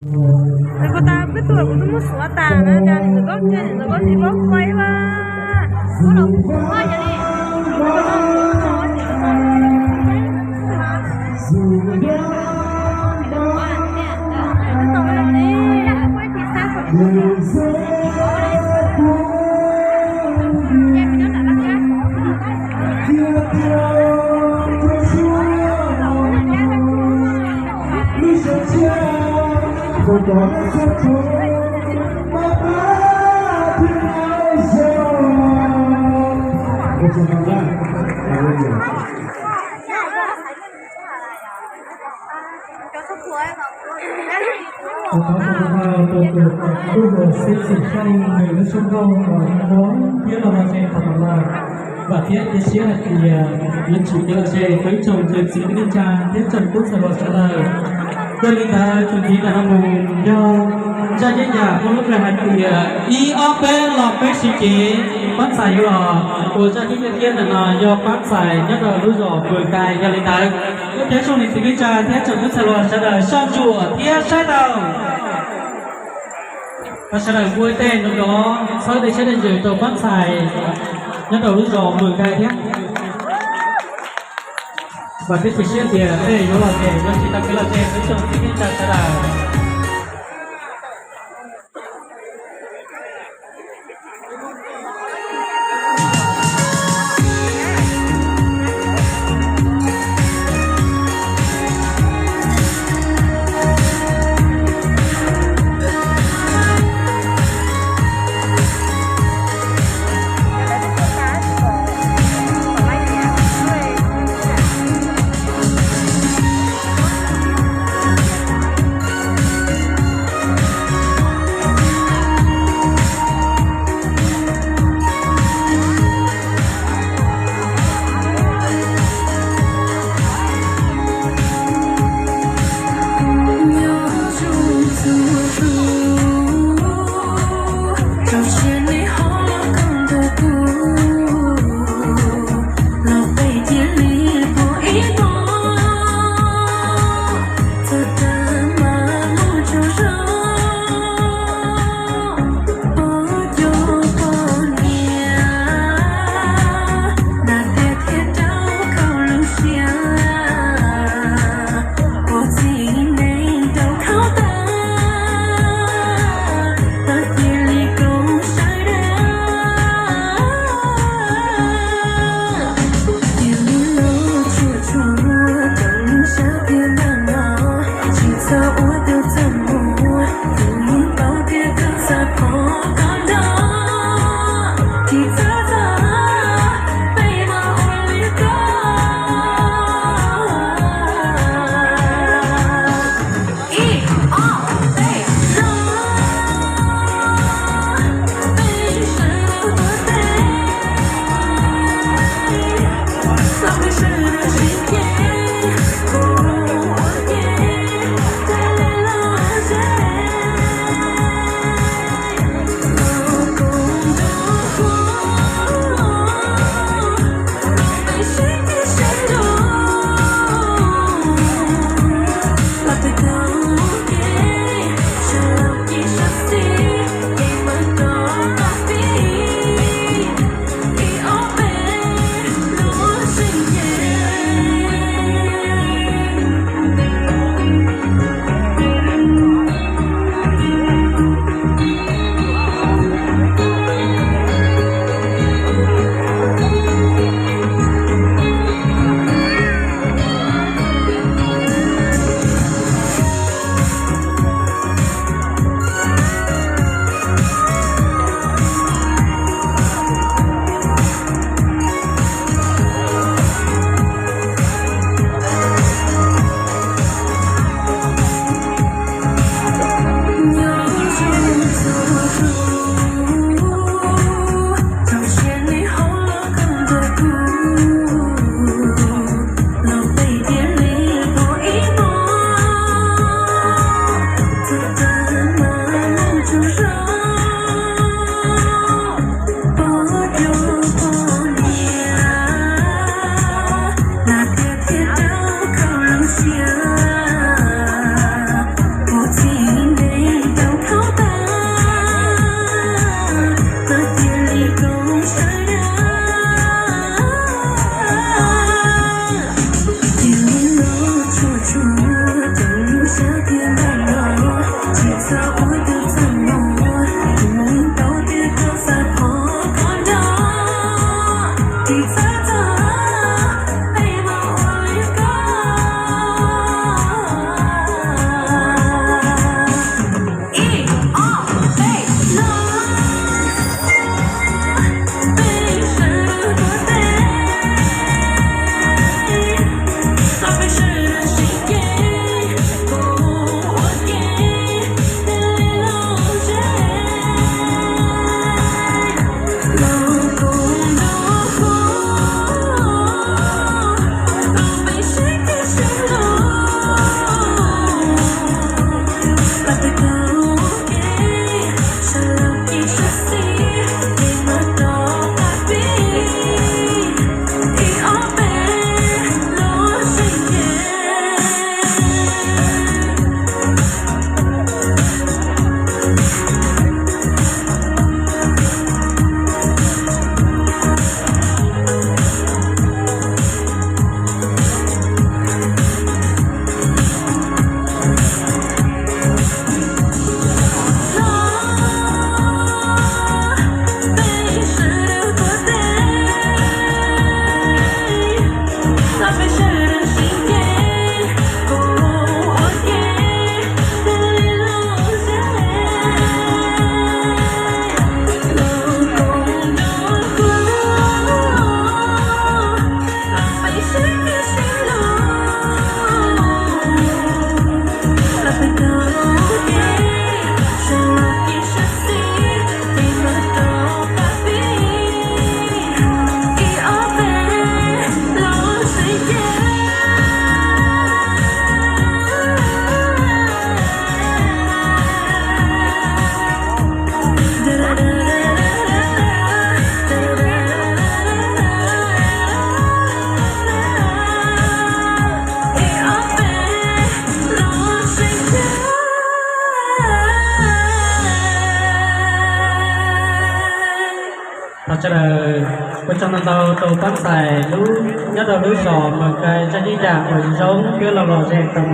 Nws puas tas peb tuaj kuv twb muab xuav tas na, cas nws nkawd tsis, nws nkawd tsis paub faib a. Muab los kuv kuv yog li. Tus xib xwm Xyooj nws lub suab nkauj uas muab thiab los los ze tau los lawm, vam thiab cia siab hais tias yuav tsum kev los ze rau ib tsoom niam txiv kwv tij neej tsa thiab tsoom tub ntxhais hluas sawv daws. Yog li ntawd txuas ntxiv ntawm no mus yog zaj nyiaj yam muaj lub npe hais tias ib ob peb los peb siv kev, pab ntxhais yuav los ua zaj nyiaj yam thiab ntawm no yog pab ntxhais nyob rau lub zos Npws Kai. Yog li ntawd kuv cov tsoom niam txiv kwv tij thiab tsoom tub ntxhais hluas sawv daws soj ntsuam thiab saib taus. Sawv daws ua tej nrov nrov txhawb tej siab tej ntsws rau pab ntxhais nyob rau lub zos Npws Kai thiab. Vam thiab cia siab tias tej yuav los ces yuav tsis tau kev los ze rau ib tsoom txiv neej tsa sawv daws. Sawv daws ua tsaug ntau ntau rau pab ntxhais lub nyob rau lub zos Mawg Kais zaj yeeb yam uas zoo zoo peb los los ze tau mus